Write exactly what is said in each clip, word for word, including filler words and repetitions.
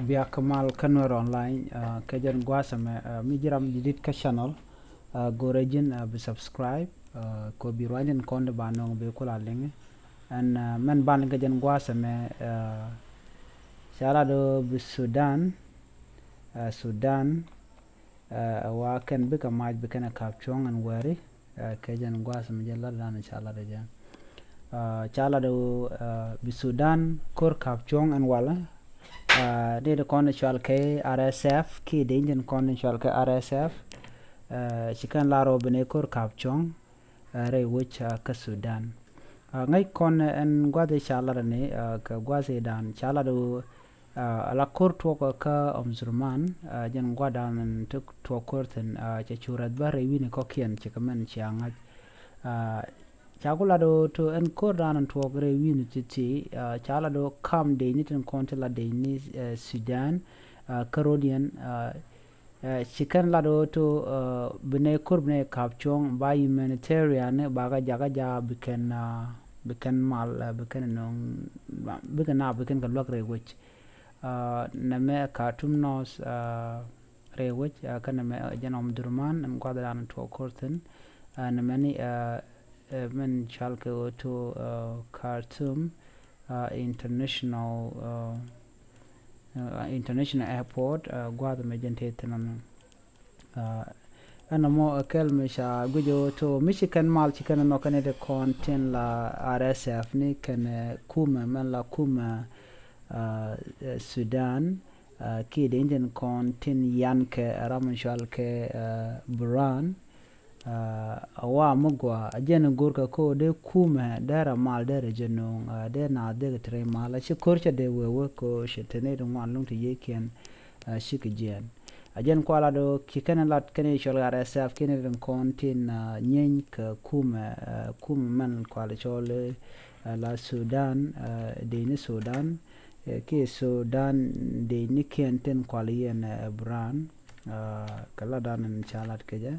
Bia kä mal kä Nuer online, ah, kɛ jɛn gua̱a̱th ɛmɛ, ah, mi ji̱ ram jidit kä channel, ah, go̱rɛ ji̱n, ah, bi subscribe, ah, kɛ bi ruany tin kɔn di ba nöŋ bi kula liŋi. Ɛn, ah, mɛn ban liŋ kɛ jɛn gua̱a̱th ɛmɛ, ah, ca lat ɣöö bi Sudan, ah, Sudan, ah, wa kɛn bikɛ mac bi kɛn ɛ ka̱p cuɔ̱ŋ ɛn wääri, ah, kɛ jɛn gua̱a̱th ɛmɛ jɛ lat dan ca lat ɛ jɛ. Ah, ca lat ɣöö, ah, bi Sudan ko̱r ka̱p cuɔ̱ŋ ɛn walɛ. Ah, ni di kɔn cual kɛ R S F, ki di tin kɔn cual kɛ R S F. Ah, ci kɛn lar ɣöö bi ni ko̱r ka̱p cuɔ̱ŋ, ah, rɛy wec, ah, kä Sudan. Ah, ŋäc kɔn ɛn gua̱th i̱ ca lat ni, ah, kɛ gua̱th i̱ dan ca lat ɣöö, ah, ala ko̱r tuɔk kä Omdurman, ah, jɛn gua̱dan ti tuɔk ko̱r thi̱n, ah, cɛ cu rɛth bä rɛy wi̱ni kɔ̱kiɛn ci kɛ mɛn cia ŋa̱c. Ah, ca ku lat ɣöö to ɛn ko̱r dan tuɔk rɛy wi̱ni ti̱ti̱, ah, ca lat ɣöö kam dec ni tin kɔn ti la dec ni, eh, Sudan, ah, kä rodiɛn, ah, eh, ci kɛn lat ɣöö to, eh, bi nɛy ko̱r bi nɛy ka̱p cuɔ̱ŋ ba humanitarian ba kä jakä ja bi kɛn, ah, bi kɛn mal, eh, bi kɛn nöŋ, bi kɛn na bi kɛn kɛ luäk rɛy wec. Ah, nɛmɛ Khartoum North, ah, rɛy wec, ah, kä nɛmɛ, ah, jɛn Omdurman ɛn gua̱th dan tuɔk ko̱r thi̱n. Ah, nɛmɛ ni, ah, eh, mɛn cual kɛ ɣöö to, ah, Khartoum, ah, International, ah, ah, International Airport, ah, gua̱th ɛmɛ jɛn te thi̱n ɛmɛ. Ah, ɛn ɛmɔ ɛ kɛl mi ca guic ɣöö to mi ci kɛn mal ci kɛn ɛ nhɔk kɛn i̱ ti kɔn tin la R S F ni kɛn, eh, kumɛ mɛn la kumɛ, ah, eh, Sudan, ah, kiɛ dee tin kɔn tin yan kɛ ram mi cual kɛ, eh, Burhan. Ah, a wa mi gua a jɛn go̱r kɛ ko dee kumɛ dee rɛ mal dee rɛ jɛ no̱o̱ŋ, ah, dee na dee kɛ ti rɛ mal a ci ko̱r cɛ dee wee wee ko cɛ te ni ti ŋuan luŋ ti yiëëkiɛn, ah, cikɛ jiɛɛn. A jɛn kuala do ki kɛn lat kɛn i̱ cɔl gat ɛ sɛf kɛn i̱ rin kɔn tin, ah, nyieeny kɛ kumɛ, ah, kumɛ mɛn kuala cɔl, eh, la Sudan, ah, dee ni Sudan, eh, ki Sudan dee ni kiɛn tin kuala yɛn, eh, Burhan, ah, kɛ la dan in ca lat kɛ jɛ.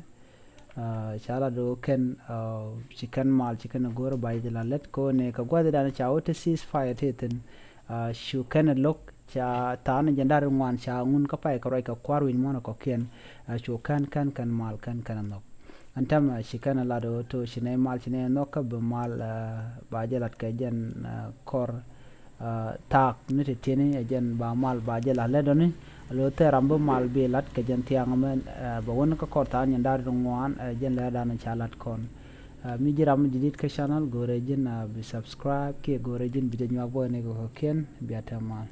Ah, ca lat do kɛn, ah, ci kɛn mal ci kɛn go̱r ba jɛ la lɛt ko ne kɛ guathi dan ca wä ti ceasefire ti thin. Ah, cu kɛn lo̱k ca tha̱a̱n jɛ dar ŋuan ca ŋun kä pay kɛ ruac kɛ kua̱r wi̱ny muɔ̱n kɔ̱kiɛn. Ah, cu kɛn kɛn kɛn mal kɛn kɛn nhɔk. Ɛn tɛmɛ ci kɛn lat ɣöö to ci nɛy mal ci nɛy nhɔk kä bi mal, ah, ba jɛ lat kɛ jɛn, ah, kɔr, ah, thaak ni ti tieni ɛ jɛn ba mal ba jɛ lat lɛ dɔni. Lo thɛɛr ram bi mal bi lat kɛ jɛn thiaŋ mɛ, ah, bɛ wän kä kɔr thaak nyin da̱r ri ŋuan, ah, jɛn lɛ dan ca lat kɔn. Ah, mi ji̱ ram mi ji̱ dit kä channel go̱rɛ ji̱n, ah, bi subscribe kiɛ go̱rɛ ji̱n bi jɛ nyuak bä ni kɛ kɔ̱kiɛn bia tɛm mal.